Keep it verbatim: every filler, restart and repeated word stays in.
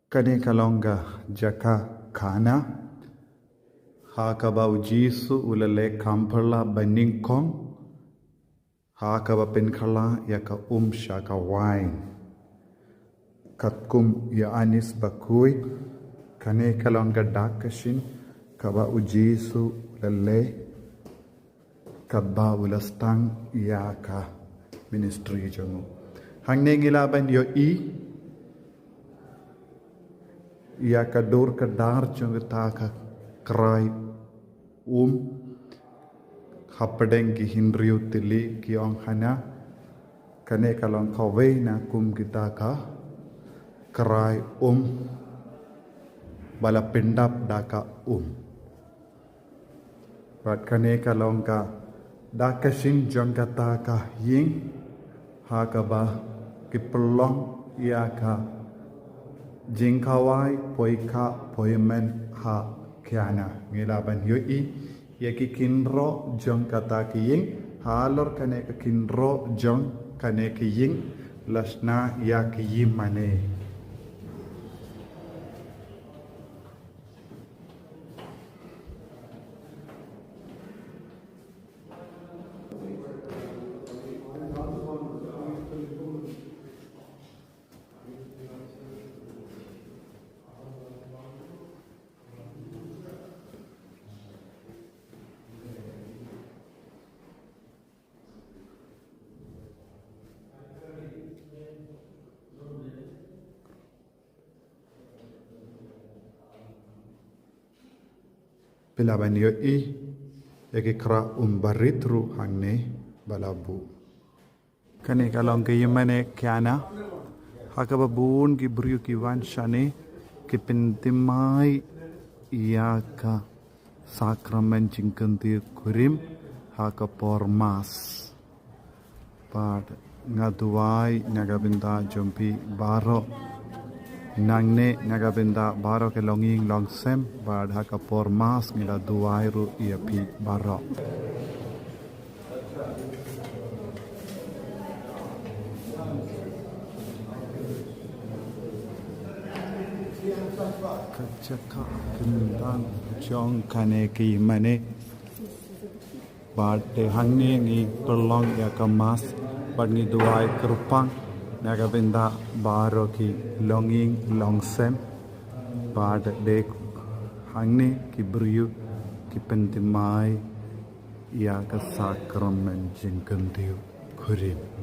Kane ka long ka jaka Kana, ha kaba u Jisu u la leh kham pyrshah ba nyngkong, ha kaba pynkylla ïa ka um sha ka wain. Katkum ïa Anis bakhuid, kane ka long ka dak ka shin kaba u Jisu u la leh katba u la sdang ïa ka ministry jong u. Hangne ngi lah ban ïohi ïa ka dur ka dar jong kata ka krai um. Hapdeng ki hynriew tylli ki ong hana, kane ka long kawei na kum kita ka krai um ba la pyndap da ka um. Bad kane ka long ka dak ka shin jong kata ka ïing, ha kaba ki pynlong ïa ka jingkhawai poi kha poi men ha Kana. Ngi lah ban ïohi ïa ki kynroh jong kata ka ïing, halor kane ka kynroh jong kane ka ïing la shna ïa ki ïingmane. Phi lah ban ïohi ïa ki kra um barit ruh hangne ba la buh. Kane ka long ka ïingmane Kana, ha kaba bun ki briew ki wan shane ki pynthymmai ïa ka sakramen jingkyntiew kurim ha ka por Mass. Bad nga duwai na ka bynta jong phi baroh. Nangne na ka bynta baroh ki longïing longsem, bad ha ka por Mass ngi la duwai ruh ïa phi baroh. Ka jaka kyntang jong kane ka ïingmane. Bad te hangne ngi pynlong ïa ka Mass, bad ngi duwai kyrpang na ka bynta baroh ki longïing longsem. Bad te hangne ki briew ki pynthymmai ïa ka sakramen jingkyntiew kurim.